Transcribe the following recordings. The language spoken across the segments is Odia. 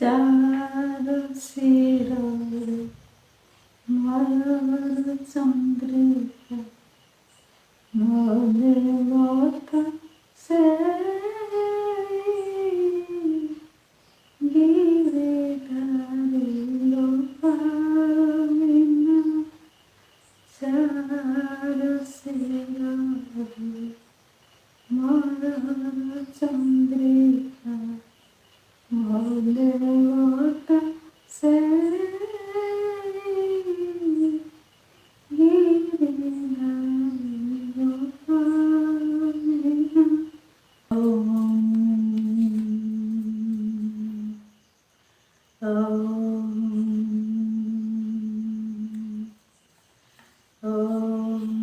ଯାର ଶିରରେ ମୟୂର ଚନ୍ଦ୍ରିକା, ମୋ ଦେବତା ସେ ଗିରିଧାରୀ ଗୋପାଳ ବିନା। ଯାର ଶିରରେ ମୟୂର ଚନ୍ଦ୍ରିକା, ମୋ ଦେବତା ସେ ଗିରିଧାରୀ ଗୋପାଳ ବିନା। ଓମ୍ ଓମ୍ ଓମ୍।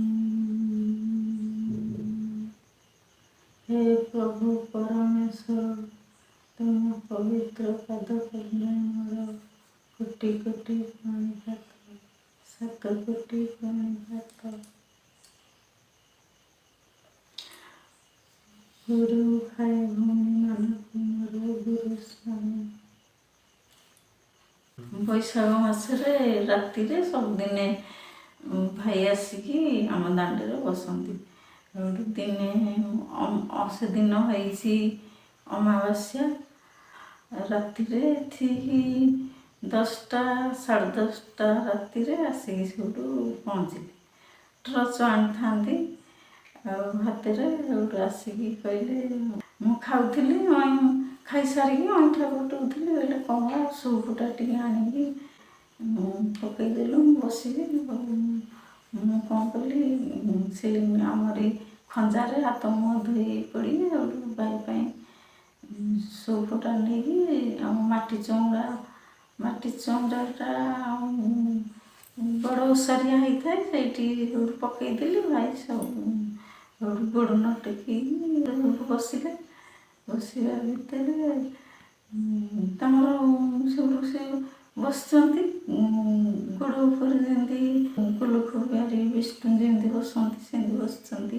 ହେ ପ୍ରଭୁ ପରମେଶ୍ୱର, ତୁମ ପବିତ୍ର ପାଦ ପଦ୍ମେ ମୋର କୋଟି କୋଟି ପ୍ରଣିପାତ, 7 କୋଟି ପ୍ରଣିପାତ। ଗୁରୁ ଭାଇ ଭଉଣୀମାନଙ୍କୁ ମୋର ଗୁରୁ ସ୍ୱାମୀ। ବୈଶାଖ ମାସରେ ରାତିରେ ସବୁଦିନେ ଭାଇ ଆସିକି ଆମ ଦାଣ୍ଡରେ ବସନ୍ତି। ସେଇଠୁ ଦିନେ ସେଦିନ ହେଇଛି ଅମାବାସ୍ୟା, ରାତିରେ ଠିକ୍ 10ଟା 10:30 ରାତିରେ ଆସିକି ସେଇଠୁ ପହଞ୍ଚିଲେ। ଟର୍ଚ୍ଚ ଆଣିଥାନ୍ତି ଆଉ ହାତରେ। ସେଇଠୁ ଆସିକି କହିଲେ, ମୁଁ ଖାଉଥିଲି, ଖାଇସାରିକି ଅଇଁଠା ଗୋଟଉଥିଲି। କହିଲେ, କମଳା, ସୁପଟା ଟିକେ ଆଣିକି ପକେଇଦେଲୁ, ମୁଁ ବସିବି। ମୁଁ କ'ଣ କଲି, ସେ ଆମରି ଖଞ୍ଜାରେ ହାତ ମୁହଁ ଧୋଇ ପଡ଼ି ସେଇଠୁ ଭାଇ ପାଇଁ ସୁପଟା ନେଇକି ଆମ ମାଟି ଚଉଁରା, ମାଟି ଚଉଁରାଟା ବଡ଼ ଓସାରିଆ ହେଇଥାଏ, ସେଇଠି ସେଇଠୁ ପକେଇଦେଲି। ଭାଇ ସବୁ ସେଇଠୁ ଗୋଡ଼ ନ ଟେକିକି ସେଇଠୁ ବସିଲେ। ବସିବା ଭିତରେ ତାଙ୍କର ସେଠୁ ସେ ବସିଛନ୍ତି, ଗୋଡ଼ ଉପରେ ଯେମିତି ଗୋଲକ ବିହାରୀ ବିଷ୍ଣୁ ଯେମିତି ବସନ୍ତି, ସେମିତି ବସିଛନ୍ତି।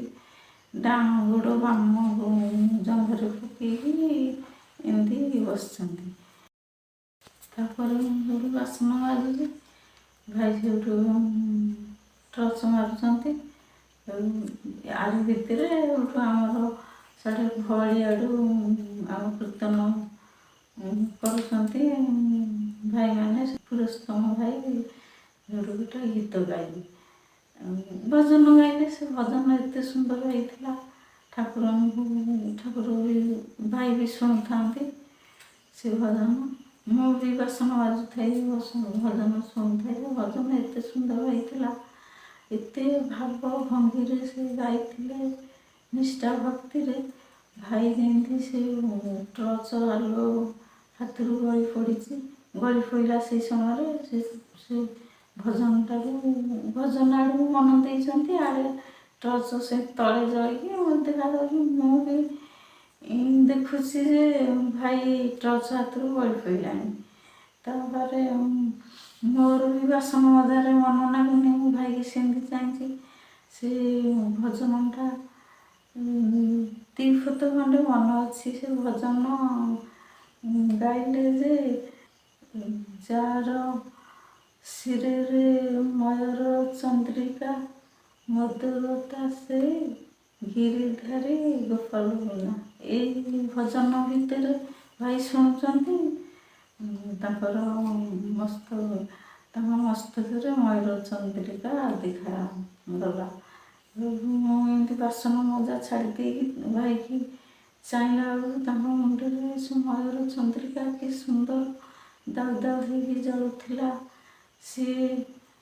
ଡାହାଣ ଗୋଡ଼ ବାମ ଜଙ୍ଘରେ ପକେଇକି ଏମିତି ବସିଛନ୍ତି। ତାପରେ ମୁଁ ସେଇଠୁ ବାସନ ମାଜୁଛି, ଭାଇ ସେଇଠୁ ଟର୍ଚ୍ଚ ମାରୁଛନ୍ତି। ଆରି ଭିତରେ ସେଇଠୁ ଆମର ସାଢ଼େ ଭଳିଆଡ଼ୁ ଆମ କୀର୍ତ୍ତନ କରୁଛନ୍ତି ଭାଇମାନେ। ପୁରୁଷୋତ୍ତମ ଭାଇ ସେଇଠୁ ଗୋଟେ ଗୀତ ଗାଇଲେ, ଭଜନ ଗାଇଲେ। ସେ ଭଜନ ଏତେ ସୁନ୍ଦର ହେଇଥିଲା, ଠାକୁରଙ୍କୁ ଠାକୁର ବି ଭାଇ ବି ଶୁଣୁଥାନ୍ତି ସେ ଭଜନ। ମୁଁ ବି ବାସନ ମାଜୁଥାଇ ଭଜନ ଶୁଣୁଥାଇ। ଭଜନ ଏତେ ସୁନ୍ଦର ହେଇଥିଲା, ଏତେ ଭାବ ଭଙ୍ଗୀରେ ସେ ଗାଇଥିଲେ, ନିଷ୍ଠା ଭକ୍ତିରେ। ଭାଇ ଯେମିତି ସେ ଟର୍ଚ୍ଚ ଆଲୁଅ ହାତରୁ ଗଳି ପଡ଼ିଛି, ଗଳି ପଡ଼ିଲା ସେଇ ସମୟରେ। ସେ ସେ ଭଜନଟାକୁ, ଭଜନ ଆଡ଼କୁ ମନ ଦେଇଛନ୍ତି, ଆଡ଼େ ଟର୍ଚ୍ଚ ସେ ତଳେ ଜଳିକି ମୋତେ ଦେଖାଯାଉଛି। ମୁଁ ବି ଦେଖୁଛି ଯେ ଭାଇ ଟର୍ଚ୍ଚ ହାତରୁ ଗଳି ପଡ଼ିଲାଣି। ତାପରେ ମୋର ବି ବାସନ ମଜାରେ ମନ ଲାଗୁନି। ମୁଁ ଭାଇକି ସେମିତି ଚାହିଁଛି। ସେ ଭଜନଟା ଦି ଫୁଟ ଖଣ୍ଡେ ମନ ଅଛି। ସେ ଭଜନ ଗାଇଲେ ଯେ, ଯାର ଶିରରେ ମୟୂର ଚନ୍ଦ୍ରିକା, ମୋ ଦେବତା ସେ ଗିରିଧାରୀ ଗୋପାଳ ବିନା। ଏଇ ଭଜନ ଭିତରେ ଭାଇ ଶୁଣୁଛନ୍ତି, ତାଙ୍କର ମସ୍ତ ତାଙ୍କ ମସ୍ତକରେ ମୟୂର ଚନ୍ଦ୍ରିକା ଦେଖା ଗଲା। ମୁଁ ଏମିତି ବାସନ ମଜା ଛାଡ଼ି ଦେଇକି ଭାଇକି ଚାହିଁଲା ବେଳକୁ ତାଙ୍କ ମୁଣ୍ଡରେ ସେ ମୟୂର ଚନ୍ଦ୍ରିକା କି ସୁନ୍ଦର ଦାଉ ଦାଉ ହେଇକି ଜଳୁଥିଲା। ସିଏ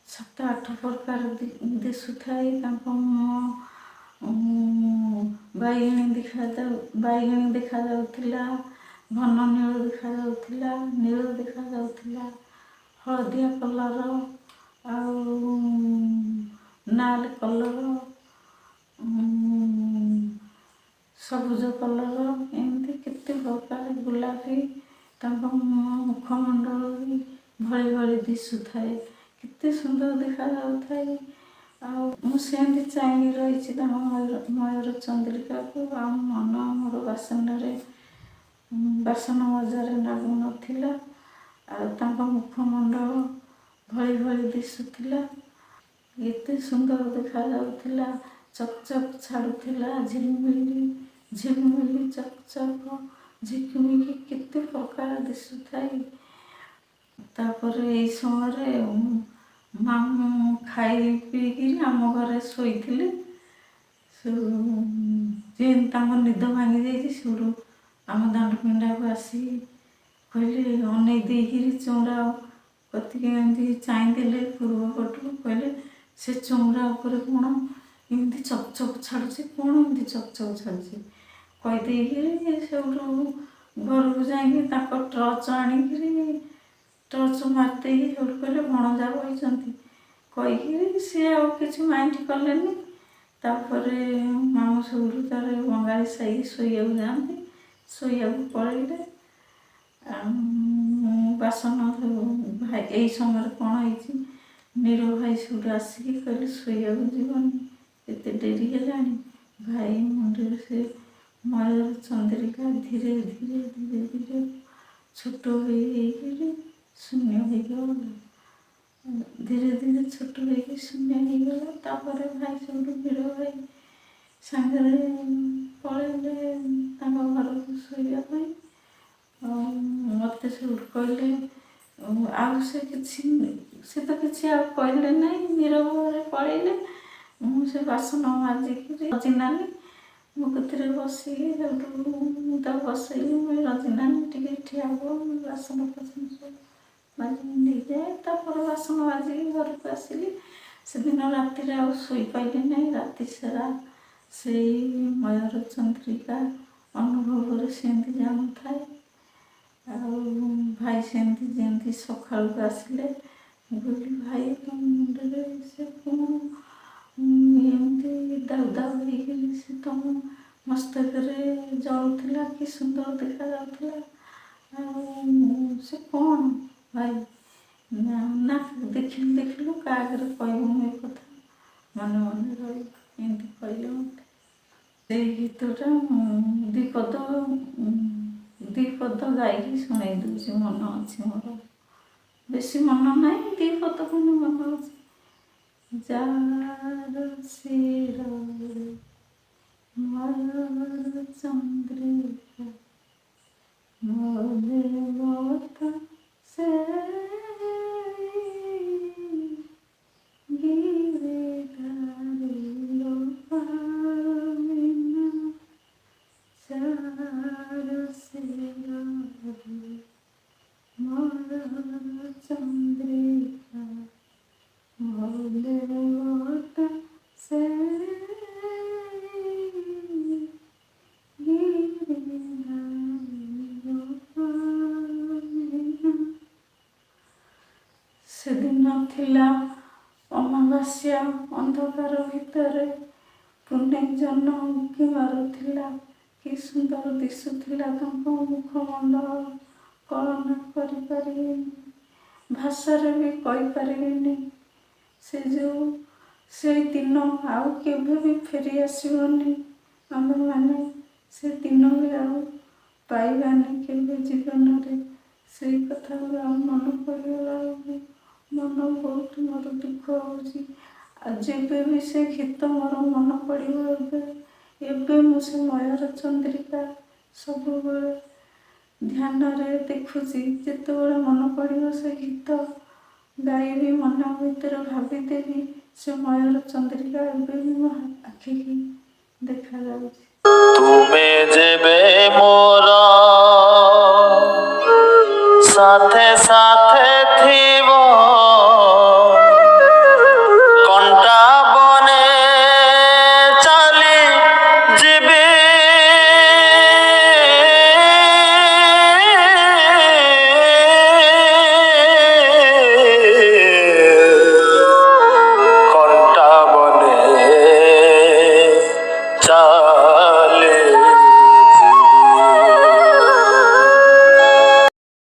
7 8 ପ୍ରକାର ଦିଶୁଥାଏ। ତାଙ୍କ ମୁହଁ ବାଇଗଣୀ ଦେଖାଯାଉ ବାଇଗଣୀ ଦେଖାଯାଉଥିଲା, ଘନ ନୀଳ ଦେଖାଯାଉଥିଲା, ନୀଳ ଦେଖାଯାଉଥିଲା, ହଳଦିଆ କଲର୍ ଆଉ ନାଲ କଲର୍, ସବୁଜ କଲର୍, ଏମିତି କେତେ ପ୍ରକାର ଗୋଲାପି। ତାଙ୍କ ମୁହଁ ମୁଖମଣ୍ଡଳ ବି ଭଳି ଭଳି ଦିଶୁଥାଏ, କେତେ ସୁନ୍ଦର ଦେଖାଯାଉଥାଏ। ଆଉ ମୁଁ ସେମିତି ଚାହିଁକି ରହିଛି ତାଙ୍କ ମୟୂର ଚନ୍ଦ୍ରିକାକୁ। ଆଉ ମନ ମୋର ବାସନରେ ବାସନ ମଜାରେ ଲାଗୁନଥିଲା। ଆଉ ତାଙ୍କ ମୁଖମଣ୍ଡଳ ଭଳି ଭଳି ଦିଶୁଥିଲା। ଏତେ ସୁନ୍ଦର ଦେଖାଯାଉଥିଲା, ଚକ୍ ଚକ୍ ଛାଡ଼ୁଥିଲା, ଝିଲମିଲି ଝିଲମିଲି, ଚକ୍ ଚକ୍, ଝିକିମିକି କେତେ ପ୍ରକାର ଦିଶୁଥାଏ। ତାପରେ ଏଇ ସମୟରେ ମାମୁଁ ଖାଇ ପିଇକିରି ଆମ ଘରେ ଶୋଇଥିଲେ। ଯେମିତି ତାଙ୍କ ନିଦ ଭାଙ୍ଗି ଯାଇଛି, ସେଇଠୁ ଆମ ଦାଣ୍ଡ ପିଣ୍ଡାକୁ ଆସିକି କହିଲେ, ଅନେଇ ଦେଇକିରି ଚଉରା କତିକି ଏମିତି ଚାହିଁଦେଲେ ପୂର୍ବ ପଟକୁ, କହିଲେ, "ସେ ଚଉରା ଉପରେ କ'ଣ ଏମିତି ଚକ୍ ଚକ୍ ଛାଡ଼ୁଛି? କ'ଣ ଏମିତି ଚକ୍ ଚକ୍ ଛାଡ଼ୁଛି?" କହିଦେଇକିରି ସେଇଠୁ ଘରକୁ ଯାଇକି ତାଙ୍କ ଟର୍ଚ୍ଚ ଆଣିକିରି ଟର୍ଚ୍ଚ ମାରିଦେଇକି ସେଇଠୁ କହିଲେ, "ଭଣଜା ବଇଛନ୍ତି" କହିକିରି ସିଏ ଆଉ କିଛି ମାଇଣ୍ଡ କଲେନି। ତାପରେ ମାମୁଁ ସେଇଠୁ ତାର ବଙ୍ଗାଳୀ ସାହିକି ଶୋଇବାକୁ ଯାଆନ୍ତି, ଶୋଇବାକୁ ପଳେଇଲେ। ଆଉ ମୁଁ ବାସନ ସବୁ, ଭାଇ, ଏଇ ସମୟରେ କ'ଣ ହେଇଛି, ନିର ଭାଇ ସେଇଠୁ ଆସିକି କହିଲେ, "ଶୋଇବାକୁ ଯିବନି? ଏତେ ଡେରି ହେଲାଣି?" ଭାଇ ମୁଣ୍ଡରେ ସେ ମୟୂର ଚନ୍ଦ୍ରିକା ଧୀରେ ଧୀରେ ଧୀରେ ଧୀରେ ଛୋଟ ହେଇ ହେଇକିରି ଶୂନ୍ୟ ହେଇଗଲା। ଧୀରେ ଧୀରେ ଛୋଟ ହେଇକି ଶୂନ୍ୟ ହେଇଗଲା। ତାପରେ ଭାଇ ସେଇଠୁ ନିର ଭାଇ ସାଙ୍ଗରେ ପଳେଇଲେ ତାଙ୍କ ଘରକୁ ଶୋଇବା ପାଇଁ। ଆଉ ମୋତେ ସେଇଠୁ କହିଲେ, ଆଉ ସେ କିଛି, ସେ ତ କିଛି ଆଉ କହିଲେ ନାହିଁ, ନିରବରେ ପଳେଇଲେ। ମୁଁ ସେ ବାସନ ମାଜିକିରି ରଜିନାନୀ ମୋ କତିରେ ବସିକି, ସେଇଠୁ ମୁଁ ତାକୁ ବସେଇଲି। ମୁଁ, "ରଜିନାନୀ, ଟିକେ ଠିଆ ହୁଅ, ମୁଁ ବାସନ ଫାସନ ସବୁ ମାଜିକି ନେଇଯାଏ।" ତାପରେ ବାସନ ମାଜିକି ଘରକୁ ଆସିଲି। ସେଦିନ ରାତିରେ ଆଉ ଶୋଇପାରିଲି ନାହିଁ। ରାତି ସାରା ସେଇ ମୟୂର ଚନ୍ଦ୍ରିକା ଅନୁଭବରେ ସେମିତି ଜାଣୁଥାଏ। ଆଉ ଭାଇ ସେମିତି ଯେମିତି ସକାଳକୁ ଆସିଲେ, ମୁଁ କହିଲି, "ଭାଇ, ତମ ମୁଣ୍ଡରେ ସେ କ'ଣ ଏମିତି ଦାଉ ଦାଉ ହେଇକିରି ସେ ତମ ମସ୍ତକରେ ଜଳୁଥିଲା? କି ସୁନ୍ଦର ଦେଖାଯାଉଥିଲା! ଆଉ ସେ କ'ଣ, ଭାଇ?" ନା ନା, ଦେଖିଲୁ ଦେଖିଲୁ, କାହା ଆଗରେ କହିବୁନି ଏ କଥା, ମନେ ମନେ ରହିବୁ, ଏମିତି କହିଲେ ମୋତେ। ସେଇ ଗୀତଟା ମୁଁ ଦୁଇ ପଦ ଗାଇକି ଶୁଣେଇ ଦେଉଛି। ମନ ଅଛି ମୋର, ବେଶୀ ମନ ନାହିଁ, ଦୁଇ ପଦ ଖଣ୍ଡେ ମନ ଅଛି। ଯାର ଶିରରେ ମୟୂର ଚନ୍ଦ୍ରିକା, ମୋ ଦେବତା ସେ, ଗିରିଧାରୀ ଗୋପାଳ ବିନା। ଯାର ଶିରରେ ମୟୂର ଚନ୍ଦ୍ରିକା, ମୋ ଦେବତା ସେ, ଗିରିଧାରୀ ଗୋପାଳ ବିନା। ସେଦିନ ଥିଲା ଅମାବାସ୍ୟା। ଅନ୍ଧକାର ଭିତରେ ପୁନେଇ ଜହ୍ନ ଉଙ୍କି ମାରୁଥିଲା। କି ସୁନ୍ଦର ଦିଶୁଥିଲା ତାଙ୍କ ମୁଖମଣ୍ଡଳ, କଳନା କରିପାରିବିନି, ଭାଷାରେ ବି କହିପାରିବିନି। ସେ ଯେଉଁ ସେଇ ଦିନ ଆଉ କେବେ ବି ଫେରି ଆସିବନି। ଆମେମାନେ ସେ ଦିନ ବି ଆଉ ପାଇବାନି କେବେ ଜୀବନରେ। ସେଇ କଥା ଗୁଡ଼ା ମନେ ପଡ଼ିଗଲା ବେଳକୁ ମନ ବହୁତ ମୋର ଦୁଃଖ ହେଉଛି। ଆଉ ଯେବେ ବି ସେ ଗୀତ ମୋର ମନେ ପଡ଼ିବ, ଏବେ ଏବେ ମୁଁ ସେ ମୟୂର ଚନ୍ଦ୍ରିକା ସବୁବେଳେ ଧ୍ୟାନରେ ଦେଖୁଛି। ଯେତେବେଳେ ମନେ ପଡ଼ିବ, ସେ ଗୀତ ଗାଇବି, ମନ ଭିତରେ ଭାବିଦେବି। ସେ ମୟୂର ଚନ୍ଦ୍ରିକା ଏବେ ବି ମୋ ଆଖିକି ଦେଖାଯାଉଛି। ତୁମେ ଯେବେ ମୋର ସାଥେ।